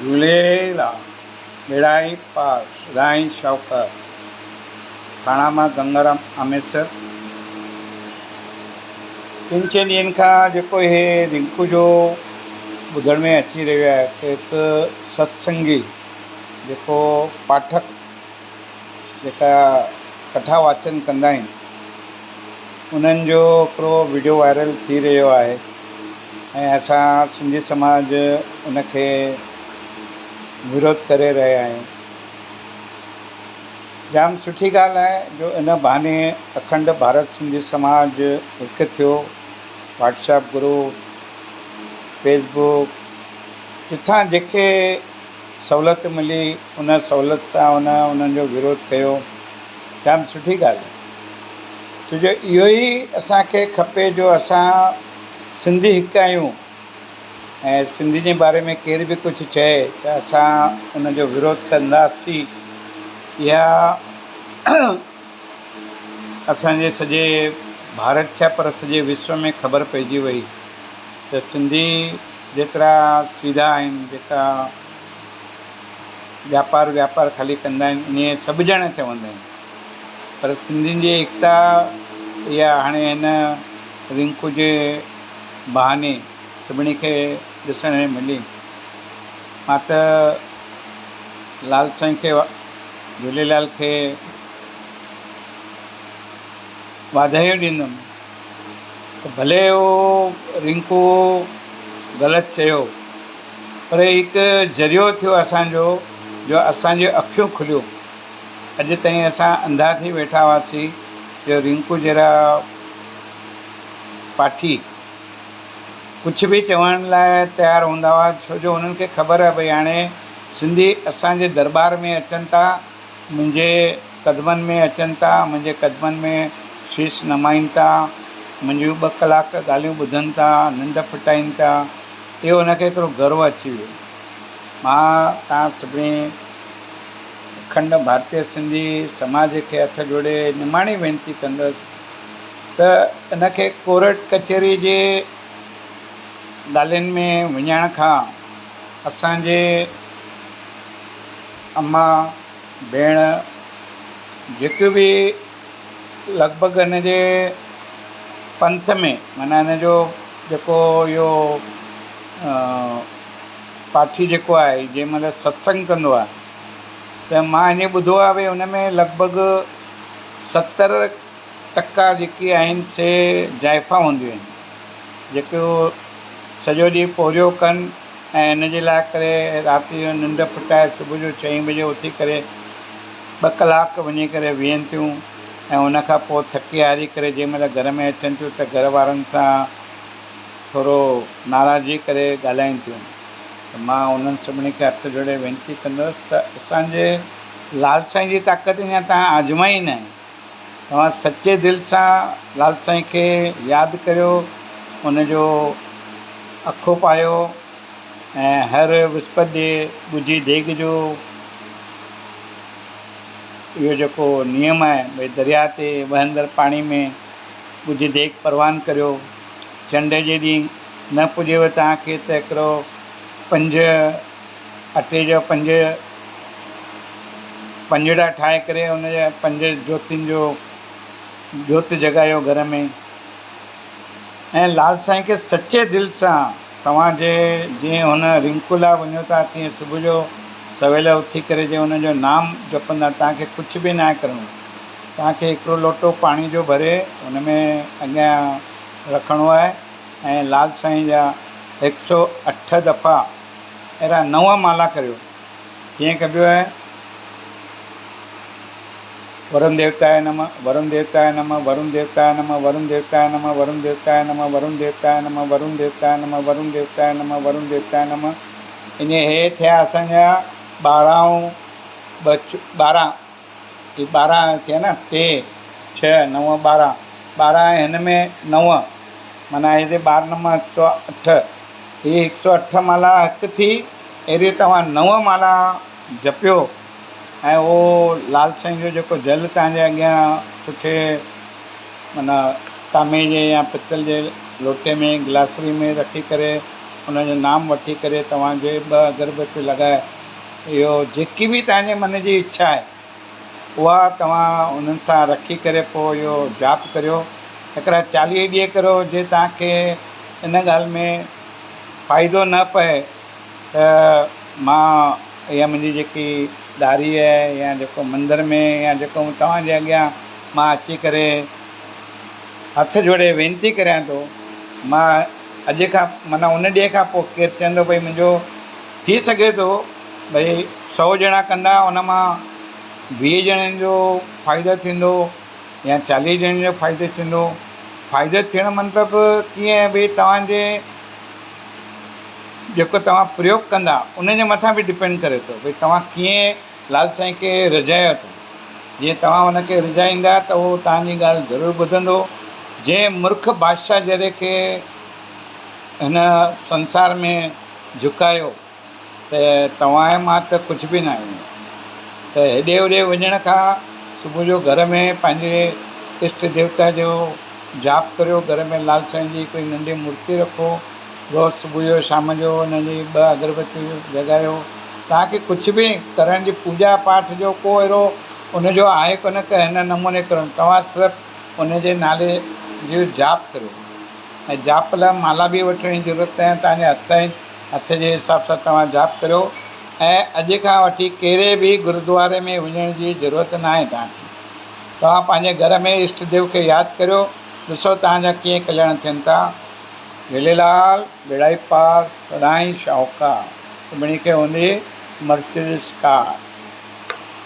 جهوليلال، ٻيڙائي پار، سدائين شاهوڪار، ٿاڻا مان گنگارام آميسر. ٽن چئن ڏينهن کان جيڪو هي رنڪو جو ٻڌڻ ۾ اچي رهيو آهي ته هڪ ستسنگي جيڪو پاٺڪ جيڪا ڪٿا واچن ڪندا آهن انهن جو هڪڙو وڊيو وائرل ٿي رهيو آهي ۽ اسان سنڌي سماج ان کي وروڌ ڪري رهيا آهيون. جام سٺي ڳالهه آهي جو ان بهاني اکنڊ ڀارت سنڌي سماج هڪ ٿيو، WhatsApp group, Facebook جتان جيڪي سهولت ملي ان سهولت سان ان انهن جو وروڌ ڪيو جام سٺي ڳالهه آهي ڇو جو اهو ئي اسان کي کپي جو اسان سنڌي هڪ آهيون ۽ سنڌي جي باري ۾ ڪير به ڪجهه چئي ته اسان ان جو وروڌ ڪنداسين اها اسانجي سڄي ڀارت ڇا پر سڄي وشو ۾ خبر پئجي وئي ته سنڌي جيترا سيڌا آهن جيڪا وياپار وياپار خالي ڪندا آهن ائين سڀ ڄڻا چوندا آهن پر سنڌين جي ايڪتا اها هاڻي هن رنڪو جي بهاني سڀني کي ڏسڻ ۾ ملي. مان ته لال سائين کي جهوليلال کي واڌايون ڏيندم ته ڀلي اهو رنڪو غلط چيو پر هڪ ذريعو ٿيو اسان جو جو اسان جون اکيون کليون. اڄ تائين اسان انڌا ٿي ويٺا هئاسين جو رنڪو جهڙا پاٺي ڪجهه به چوڻ لاء تيار هوندا هئا ڇو جو انهن کي خبر آهي ڀئي هاڻي سنڌي اسان جي درٻار ۾ اچن ٿا منهنجي قدمن ۾ اچن ٿا منهنجي قدمن ۾ شيش نمائين ٿا منهنجيون ٻه ڪلاڪ ڳالهيون ٻڌن ٿا ننڊ ڦٽائين ٿا اهو هن کي هڪڙو گرو اچي ويو مان توهان سڀني اکنڊ ڀارتيه سنڌي سماج کي هٿ جوڙي نماڻي وينتي ڪندس ته ان کي ڪورٽ ڪچهري جي ڳالهين ۾ وڃڻ کان اسان جي اما ڀيڻ جيڪي به لڳ ڀڳ هن جي پنٿ ۾ معنيٰ هن جو جيڪو اهو پاٺي جيڪو آهي جنهن مهل ستسنگ ڪندو آهي ته مان ائين ٻڌو آهي ڀئي ان ۾ لڳ ڀڳ 70% جيڪي آهن سي زائفان هونديون آهن جيڪو سڄو ڏينهن پورهيو ڪن ۽ ان جي لاء ڪري رات جو ننڊ ڦٽائي صبح جو چئين بجي اٿي ڪري ٻه ڪلاڪ وڃي ڪري ويهن ٿيون ۽ ان کان پوء ٿڪي هاري ڪري جنهن مهل گهر ۾ اچن ٿيون ته گهر وارن سان ٿورو ناراضي ڪري ڳالهائين ٿيون ته مان انهن سڀني کي هٿ جوڙي وينتي ڪندس ته اسان جي لال سائين جي طاقت اڃا توهان آزمائي ئي ناهي. توهان سچي دل سان لال سائين کي ياد ڪريو، ان جو اکو پايو ۽ هر وسپت ڏي ڳجهي ديڳ جو اهو جيڪو نيم آهي ڀئي درياء تي وهندڙ پاڻي ۾ ڳجهي ديڳ پروان ڪريو. چنڊ جي ڏينهن نه پڄيو توهان کي ته هڪڙو پنج اٽي جا پنج پنجڙا ٺاهي ڪري ان جا پنج جوتين جو جوت جڳايو گهر ۾ ۽ لال سائين کي سچي دل سان توهان جي جيئن هن رنڪو لاء وڃو ٿا تيئن صبح جو سويل اٿي ڪري جي ان جو نام جپندا توهان کي ڪجهه به ناهي ڪرڻو توهان کي هڪڙو لوٽو پاڻي جو ڀري ان ۾ اڳيان رکڻو آهي ۽ لال سائين جا هڪ سو اٺ دفعا اهڙا نو مالا ڪريو ڪيئن ڪبيو آهي ورون ديوتاء نم ورون ديوتاء نم ورون ديوتاء نم ورون ديوتاء نم ورون ديوتاء نم ورون ديوتاء نم ورون ديوتاء نم ورون ديوتاء نم ورون ديوتاء نم ان هي ٿيا اسان جا ٻارهن ٻه ٻارهن هي 12 ٿيا نه ٽي ڇهه نو 12 12 ۽ هن ۾ نو معنيٰ هتي ٻارهن نو هڪ سو اٺ هي هڪ سو اٺ مالا هڪ ٿي اهڙي توهان نو مالا جپيو ۽ اهو لال سائين جو جيڪو جل توهان جي اڳيان سٺي معنيٰ ٽامي جي يا پتل جي لوٽي ۾ گلاسري ۾ رکي ڪري ان جو نام وٺي ڪري توهان جي ٻه اگربتيون لڳائي اهو جيڪي به توهان جي من جي اڇا آهي اها توهان انهن سان رکي ڪري پوء اهو جاپ ڪريو هڪڙا 40 ڏينهن ڪريو جي توهان کي ان ڳالهه ۾ فائدو نه پئي ته مان اها منهنجي جيڪي ڏاري آهي يا جيڪو مندر ۾ يا جيڪو توهان جي اڳيان مان اچي ڪري هٿ جوڙي وينتي ڪريان ٿو مان اڄ کان معنيٰ ان ڏينهن کان پوء ڪير چوندو ڀئي منهنجو ٿي سگهي ٿو ڀئي 100 ڄڻا ڪندا ان مان 20 ڄڻن جو فائدو ٿيندو يا 40 ڄڻن جو فائدو ٿيندو. فائدو ٿيڻ مطلب ڪيئن ڀئي توهان جي جيڪو توهان پريوگ ڪندا ان جي مٿان به ڊپينڊ ڪري ٿو ڀئي توهان ڪيئن لال سائين کي رجايو ٿا. جيئن توهان ان کي رجائيندا ته اهو توهان جي ڳالهه ضرور ٻڌندو. جنهن مرک بادشاهه جهڙي کي هن سنسار ۾ جهڪايو ته توهان ۽ مان ته ڪجهه به نه آهيون ته هيڏي هوڏي وڃڻ کان صبح جو گهر ۾ پنهنجي اشٽ ديوتا جو جاپ ڪريو، گهر ۾ لال سائين جي هڪڙي ننڍي مورتي رکو، روز صبح جو شام جو ان جي ٻه اگربتيون جڳايو. توهان کي ڪجهه به ڪرڻ جي پوڄا پاٺ جو ڪو اهڙو ان جو آهي ڪونه ته هن نموني ڪرڻ توهان صرف ان جي نالي جو جاپ ڪريو ۽ جاپ لاء مالا به وٺڻ جي ضرورت ناهي توهان جي هٿ ۽ هٿ جي حساب سان توهان جاپ ڪريو ۽ اڄ کان وٺي ڪهڙي به گردواري ۾ وڃڻ جي ضرورت ناهي توهان کي توهان پنهنجي گهر ۾ اشٽ ديو کي ياد ڪريو ڏسو توهان جا ڪيئن ڪلياڻ ٿين ٿا. جهوليلال ٻيڙائي پار سدائين شاهوڪار سڀني کي هوندي مرسڊس ڪار.